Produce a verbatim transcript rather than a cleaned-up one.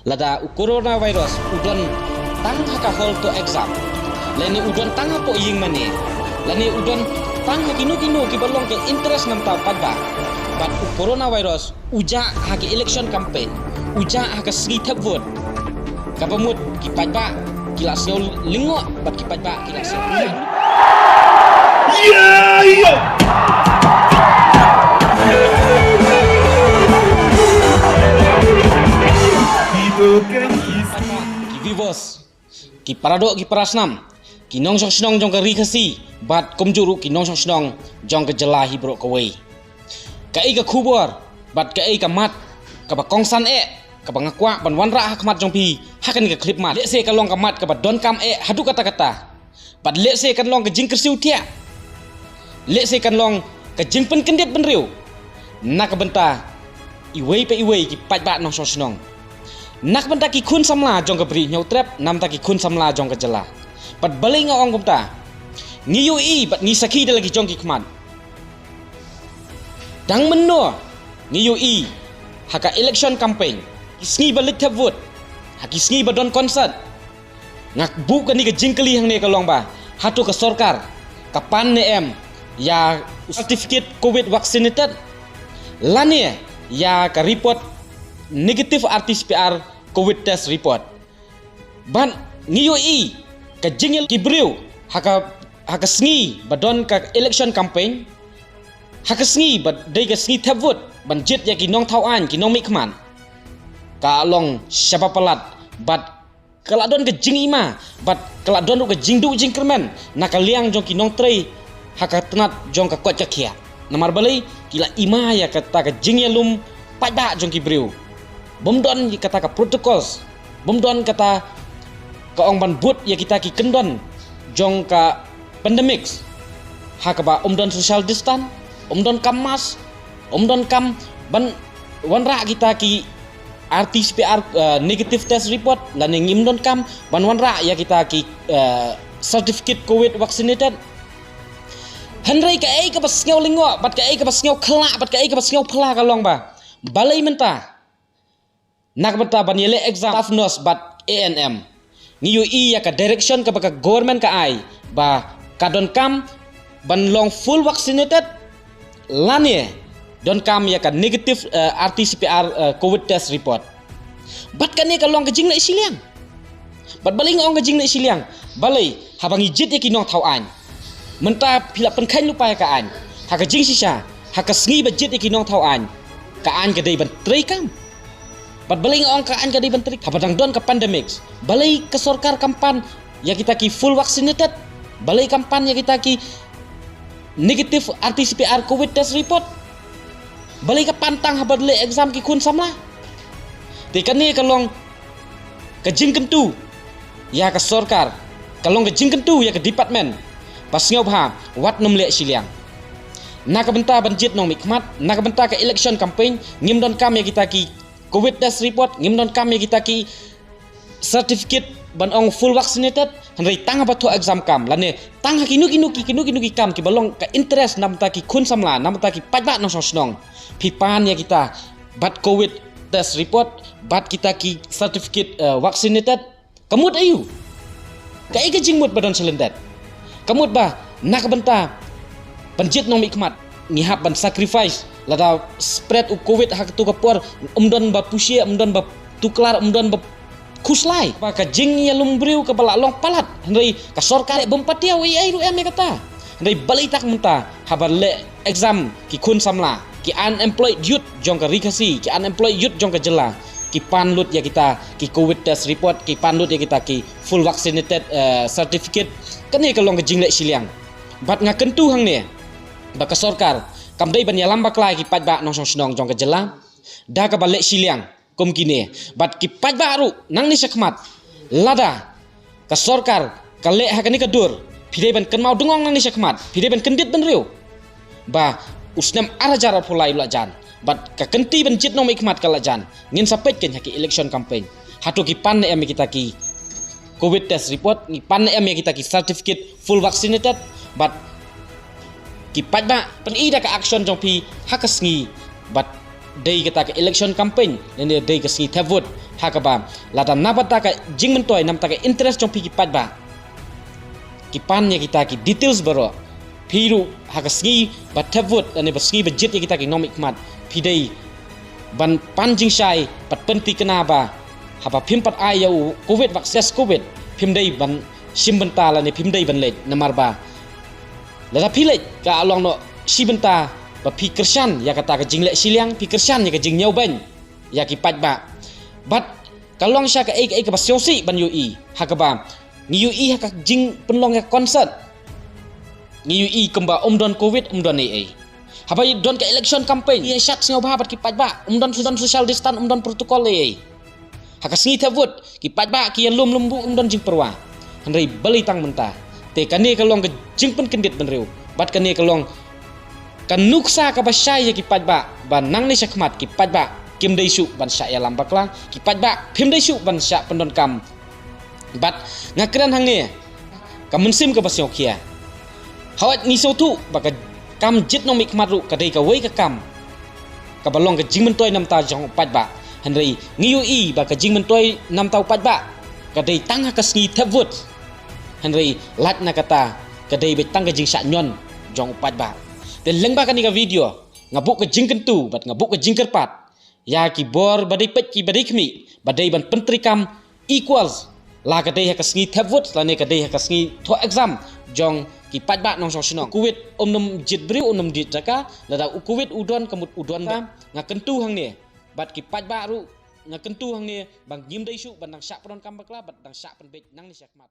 Lada u coronavirus u don tang ha ka hall to exam, lane u don tang hapoh ïing mane, lane u don tang ha kino kino kiba long ka interest na bynta u paidbah, bad u coronavirus u jah ha ka election campaign, u jah ha ka sngi thep vote, kaba mut ki paidbah ki la sngew lyngngoh bad ki paidbah ki la sngew. Ki viewers, ki paradoh ki parasnam, ki nongshong shnong jong ka Ri Khasi bad kumjuh ruh ki nongshong shnong jong ka jylla hi baroh kawei. Kaei ka khubor bad kaei ka mat kaba kongsan eh kaba nga kwah ban wanrah ha khmat jong phi ha kane ka khyllipmat? Lehse ka long ka mat kaba donkam eh haduh katta katta. Bad lehse kan long ka jingkyrsiew thiah, lehse kan long ka jingpynkyndit bynriew na ka bynta iwei pa iwei ki paidbah nongshong shnong, na ka bynta ki khun samla jong ka Bri Hynñiewtrep, na ka bynta ki khun samla jong ka jylla. Bad balei nga ong kumta? Ngi ïohi bad ngi sakhi da la ki jong ki khmat. Dang mynno ngi ïohi ha ka election campaign, ki sngi ba leit thep vote, ha ki sngi ba don concert, nga buh kane ka jingkylli hangne ka long ba, hato ka sorkar ka pan ne em ïa u certificate covid vaccinated, lane ïa ka report negative R T P C R covid test report? Bad ngi ïohi ka jingïalum ki briew ha ka, ha ka sngi ba don ka election campaign, ha ka sngi ba dei ka sngi thep vote ban jied ïa ki nongthaw aiñ, ki nongmihkhmat, ka long shaba palat bad ka la don ka jingima bad ka la don ruh ka jingduh jingkyrmen na ka liang jong ki nongtrei ha ka tnat jong ka koit ka khiah. Namar balei? Ki la ima ïa kata ka jingïalum paidbah jong ki briew. Bym don ïa kata ka protocols, bym don kata ka ong ban bud ïa kita ki kyndon jong ka pandemics, ha kaba ym don social distance, ym don kam mask, ym don kam ban wanrah kita ki R T P C R, eh, negative test report, lane ngim don kam ban wanrah ïa kita ki, eh, certificate covid vaccinated. Hynrei kaei kaba sngew lyngngoh bad kaei kaba sngew khlaiñ bad kaei kaba sngew phylla ka long ba, balei mynta na ka bynta ban ïaleh exam staff nurse bad A N M, ngi ïohi ïa ka direction kaba ka government ka ai ba ka donkam ban long full vaccinated lane donkam ïa ka negative, eh, R T P C R, eh, covid test report. Bad kane ka long ka jingleh shiliang. Bad balei nga ong ka jingleh shiliang? Balei? Haba ngi jied ïa ki nongthaw aiñ, mynta phi la pynkheiñ lypa ïa ka aiñ. Ha ka jingshisha, ha ka sngi ba jied ïa ki nongthaw aiñ, ka aiñ ka dei ban treikam. Bad balei nga ong ka aiñ ka dei ban treikam? Haba dang don ka pandemic, balei ka sorkar kam pan ïa kita ki full vaccinated? Balei kam pan ïa kita ki negative R T P C R covid test report? Balei ka pan tang haba leh exam ki khun samla? Te kane ka long ka jingkyntu ïa ka sorkar, ka long ka jingkyntu ïa ka department ba sngewbha wat nym leh shiliang. Na ka bynta ban jied nongmihkhmat, na ka bynta ka election campaign, ngim donkam ïa kita ki covid test report, ngim donkam ïa kita ki certificate ban ong full vaccinated, hynrei tang haba thoh exam kam, lane tang ha kino kino ki, kino kino ki kam kiba long ka interest na bynta ki khun samla, na bynta ki paidbah nongshong shnong, phi pan ïa kita bad covid test report bad kita ki certificate, eh, vaccinated. Ka mut aïu? Kaei ka jingmut ba don shalyndet? Ka mut ba na ka bynta ban jied nongmihkhmat ngi hap ban sacrifice, lada spread u covid ha kato ka por, ym don ba push, ym don ba tuklar, ym don ba khuslai. Ba ka jingïalum briew kaba la long palat, hynrei ka sorkar bym pat ïoh ei ei ruh em ïa kata. Hynrei balei tak mynta haba leh exam ki khun samla, ki unemployed youth jong ka Ri Khasi, ki unemployed youth jong ka jylla, ki pan lut ïa kita ki covid test report, ki pan lut ïa kita ki full vaccinated, eh, certificate? Kane ka long ka jingleh shiliang. Bad nga kyntu hangne ba ka sorkar kam dei ban ïalam bakla ïa ki paidbah nongshong shnong jong ka jylla da kaba leh shiliang kum kine. Bad ki paidbah ruh nangne shakhmat, lada ka sorkar ka leh ha kane ka dur, phi dei ban kynmaw dungong nangne shakhmat, phi dei ban kyndit bynriew ba u snem ar hajar arphew lai u la jan, bad ka kynti ban jied nongmihkhmat ka la jan. Ngin sa peit kein ha ki election campaign, hato ki pan ne em ïa kita ki covid test report, ngi pan ne em ïa kita ki certificate full vaccinated? Bad ki paidbah, pyni da ka action jong phi ha ka sngi bad dei kata ka election campaign, lane dei ka sngi thep vote. Ha kaba lada na bynta ka jingmyntoi, na bynta ka interest jong phi ki paidbah, ki pan ïa kita ki details baroh. Phi ruh ha ka sngi ba thep vote lane ba sngi ba jied ïa kita ki nongmihkhmat, phi dei ban pan jingshai, bad pynthikna ba haba phim pat ai ïa u covid vaccine, covid, phim dei ban shim bynta lane phim dei ban leit. Namar ba lada phi leit, ka long noh shi bynta ba phi kyrshan ïa kata ka jingleh shiliang, phi kyrshan ïa ka jingñiewbeiñ ïa ki paidbah. Bad ka long sha kaei kaei kaba sngewsih ban ïohi, ha kaba ngi ïohi ha ka jingpynlong ïa ka concert, ngi ïohi kumba ym don covid, ym don ei ei. Haba don ka election campaign, ïa shad sngewbha bad ki paidbah, ym don, ym don social distance, ym don protocol ei ei. Ha ka sngi thep vote, ki paidbah ki ïalum lum buh, ym don jingpyrwa. Hynrei balei tang mynta? Te kane ka long ka jingpynkyndit bynriew, bad kane ka long ka nuksa kaba shai ïa ki paidbah ba nangne shakhmat ki paidbah kim dei shuh ban shah ïalam bakla, ki paidbah phim dei shuh ban shah pyndonkam. Bad nga kren hangne ka mynsiem kaba sngewkhia. Hawai, ngi sngewthuh ba ka kam jied nongmihkhmat ruh ka dei kawei ka kam kaba long ka jingmyntoi na bynta jong u paidbah. Hynrei ngi ïohi ba ka jingmyntoi na bynta u paidbah ka dei tang ha ka sngi thep vote. Hynrei lait na kata, ka dei beit tang ka jingshah ñion jong u paidbah. Te lyngba kane ka video, nga buh ka jingkyntu bad nga buh ka jingkyrpad ïa ki bor ba dei peit, ki ba dei khmih, ba dei ban pyntreikam equals, la ka dei ha ka sngi thep vote lane ka dei ha ka sngi thoh exam jong ki paidbah nongshong shnong. Covid um nym jied briew, um nym jied jaka. Lada u covid u don, ka mut u don. Nga kyntu hangne bad ki paidbah ruh, nga kyntu hangne ba ngim dei shuh ban dang shah pyndonkam bakla bad dang shah pynbeit nangne shakhmat.